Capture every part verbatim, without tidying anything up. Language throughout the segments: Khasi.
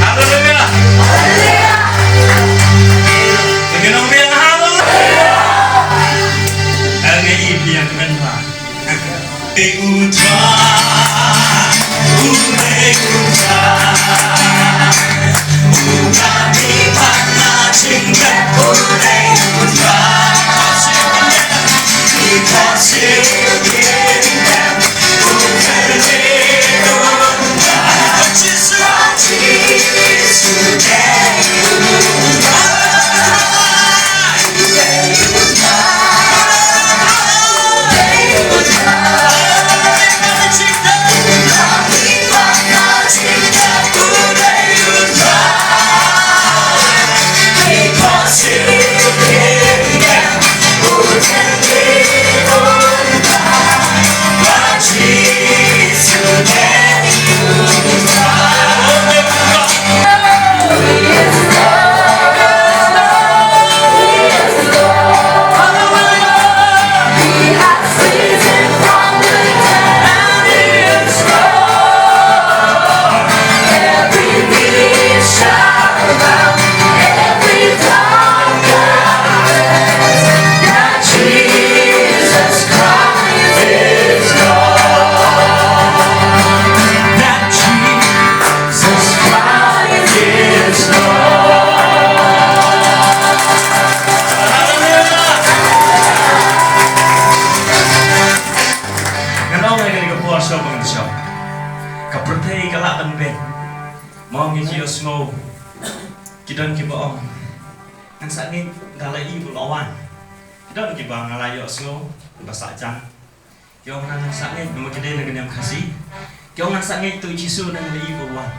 Haleluya. Haleluya. Bagi nong biang haleluya. Haleluya, biang kemen ba. Te u Trai, u dei u Trai, u nang ïa pynbna jingkyrkhu, u dei u Trai. Ngan ong ha kane ka por shuwa ba ngan shong. Ka pyrthei ka lah ban beiñ. Mo ngi ki ïohsngew. Ki don kiba ong, ngan sa ngeit da la i u la wan. Ki don kiba nga la ïohsngew ba sah jan. Ki ong ngan sa ngeit, namar ki dei na ka niam Khasi. Ki ong ngan sa ngeit to u Jisu ngan la i u la wan.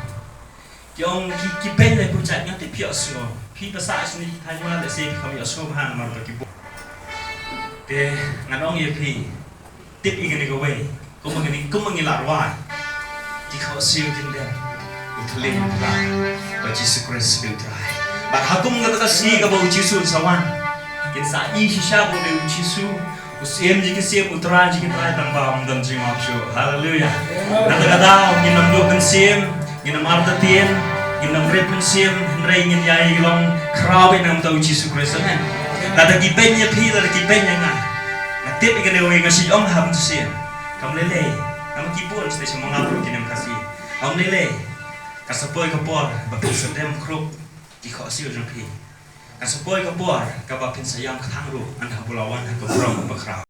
Ki ong ki, ki beiñ lei bun jait, nga tip phi ïohsngew. Phi ba sah shane ki thaiñ, lehse phi kham ïohsngew bha namar ba ki bun. Te ngan ong ïa phi, tip ïa kane kawei, kumba kane, kumba ngi la rwai. Ki khohsiew kin dem, u thylliej u Trai, ba Jisu Khrist u dei u Trai. Bad ha kum kata ka sngi kaba u Jisu un sa wan, kin sa i shisha ba u dei u Jisu, u Syiem jong ki syiem, u Trai jong ki trai, tang ba ym don jingmap shuh. Haleluya. Kata ka daw ngin ym duh mynsiem, ngin ym artatien, ngin ym rit mynsiem, hynrei ngin ïai long khraw beit na ka bynta u Jisu Khrist. Amen. Lada ki beiñ ïa phi, lada ki beiñ ïa nga, nga tip ïa kane kawei, nga shu ong ha mynsiem, kam lei lei. Namar ki bun shisha sha Mawlai ruh ki niam Khasi. Kam lei lei. Kan sa poi ka por ba phin sa dem khrup ki khohsiew jong phi. Kan sa poi ka por kaba phin sa ïam kthang ruh, ynda haba la wan ha ka burom bakhraw.